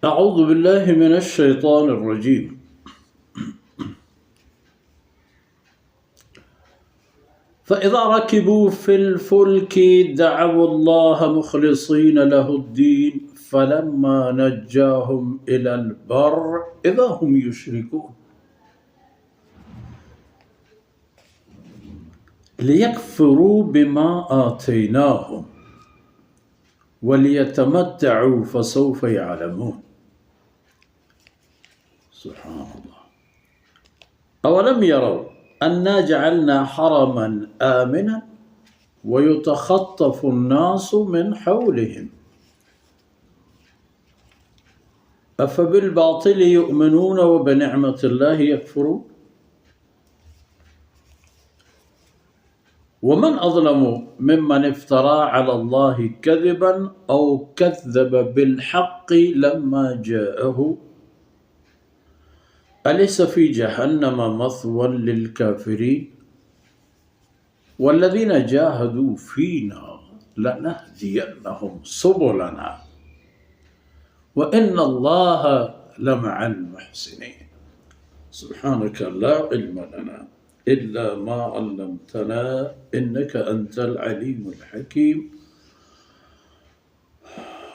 أعوذ بالله من الشيطان الرجيم. فإذا ركبوا في الفلك دعوا الله مخلصين له الدين فلما نجاهم إلى البر إذا هم يشركون. ليكفروا بما آتيناهم وليتمتعوا فسوف يعلمون. سبحان الله. أولم يروا أنا جعلنا حرما آمنا ويتخطف الناس من حولهم أفبالباطل يؤمنون وبنعمة الله يكفرون. ومن أظلم ممن افترى على الله كذبا أو كذب بالحق لما جاءه أليس في جهنم مثوى للكافرين والذين جاهدوا فينا لنهدينهم سبلنا وإن الله لمع المحسنين. سبحانك لا علم لنا إلا ما علمتنا إنك أنت العليم الحكيم.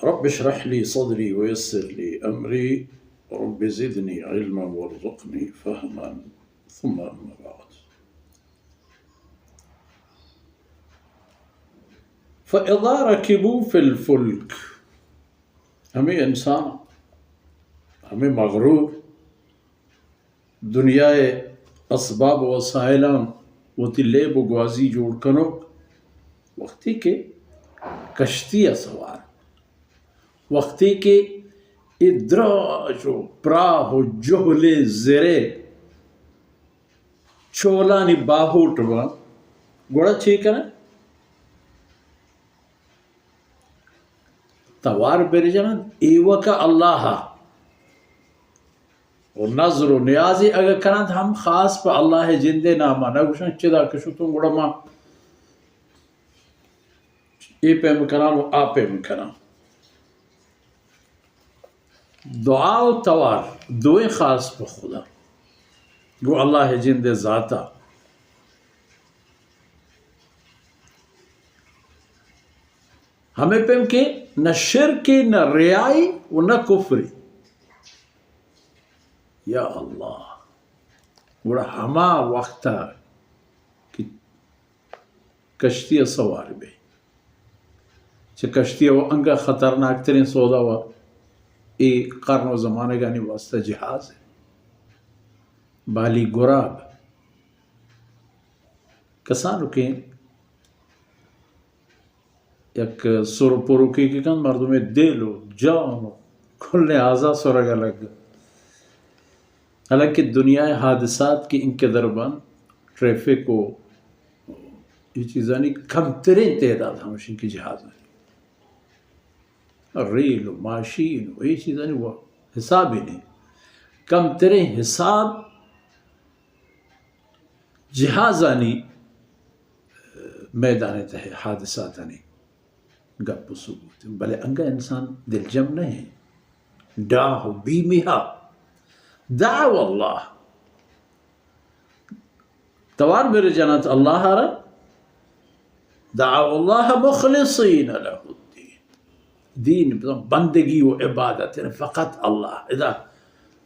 رب اشرح لي صدري ويسر لي أمري. رب زدني علما وارزقني فهما. ثم أما بعد. فإذا ركبوا في الفلك، ہمے انسان، ہمے مغرور، دنیا ءِ اسباب و وسائلاں وتی لیب و گوازی جوڑ کنوک، وقتی کہ کشتی ءَ سوار، وقتی کہ اے دراج و پراہ و جہلیں زرے چولانی باہوٹ باں، گڑا چے کناں؟ توار برجننت ایوک ءَ اللہ ءَ، و نذر و نیازے اگہ کننت ہم خاص پہ اللہ ءِ جندے نام ءَ، نہ گوشنت چدا کہ شتوں گڑا ما اے پیم کناں و آ پیم کناں۔ دعا و توار دوئیں خاص پہ خدا، گوں اللہ ءِ جند ءِ ذات ءَ۔ ہمے پیم کہ نہ شرکے، نہ ریائی و نہ کفرے۔ یا اللہ! گڑا ہما وقت ءَ کہ کشتی ءَ سوار بئے۔ چہ کشتی ءَ و انگہ خطرناک تریں سودا و اے قرن و زمانگانی واسطہ جہاز ءِ۔ بالی گراب۔ کسانکیں یک سر و پروکے کہ کنت، مردمے دل و جان و کلیں اعضا سرگ ءَ لگ۔ حالانکہ دنیا ءِ حادثات کہ انقدر بنت، ٹریفک و اے چیزانی کمتریں تعداد ہمشیں کہ جہازانی، ریل و ماشین و اے چیزانی و حسابے نیں۔ کمتریں حساب جہازانی میدان ءِ تہ ءَ حادثاتانی گپ و ثبوت۔ بلے انگہ انسان دلجم نہ ایں۔ ڈاہ و بیمہ ءَ دعوا اللہ، توار برجننت اللہ ءَ را، دعوا اللہ مخلصین لہ الدین۔ دین بندگی و عبادت، یعنی فقط اللہ۔ ادا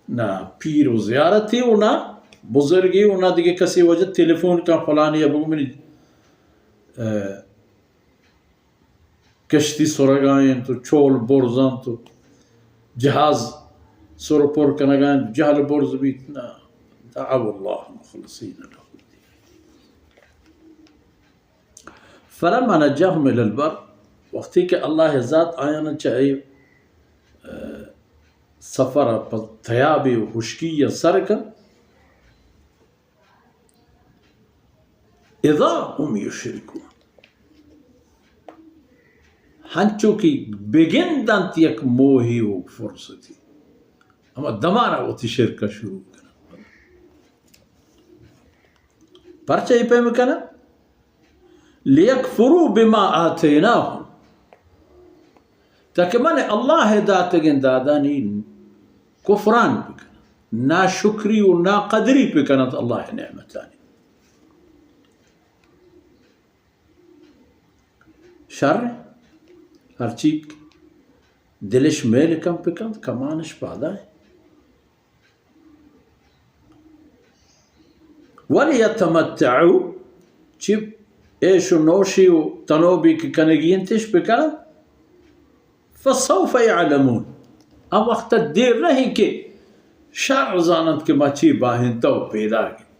نہ پیر و زیارتے و نہ بزرگے و نہ دگہ کسے وجہ تلفون کن فلانی ءَ بگو منی، اہ، کشتی سرگا انت و چول برز انت و جہاز سر و پر کنگا انت، جہل برز بیت۔ نہ، دعوا اللہ مخلصین لہ الدین۔ فلما نجاهم الی البر، وقتی کہ اللہ ءِ ذات آیانا چہ اے، اہ، سفر ءَ پہ تیابے و ہشکی ءَ سر کن، اذا هم یشرکون، ہنچو کہ بگندنت یک موہے و فرصتے، ہما دمانا وتی شرک ءَ شروع کننت۔ پرچہ اے پیم کننت؟ لیکفروا بما آتیناهم، تاکہ من اللہ ءِ داتگیں دادانی کفران بکننت، ناشکری و ناقدری بکننت اللہ نعمتانی. شر، ہرچی دلش میل کم بکنت، کمانش پادا انت. ولیتمتعوا، چی عیش و نوشی و تنوبی کہ کنگی انت، اش بکننت. فسوف یعلمون، آ وقت دیر نہ انت کہ شر زاننت کہ ما چی باہنتہ و پیداگ انت.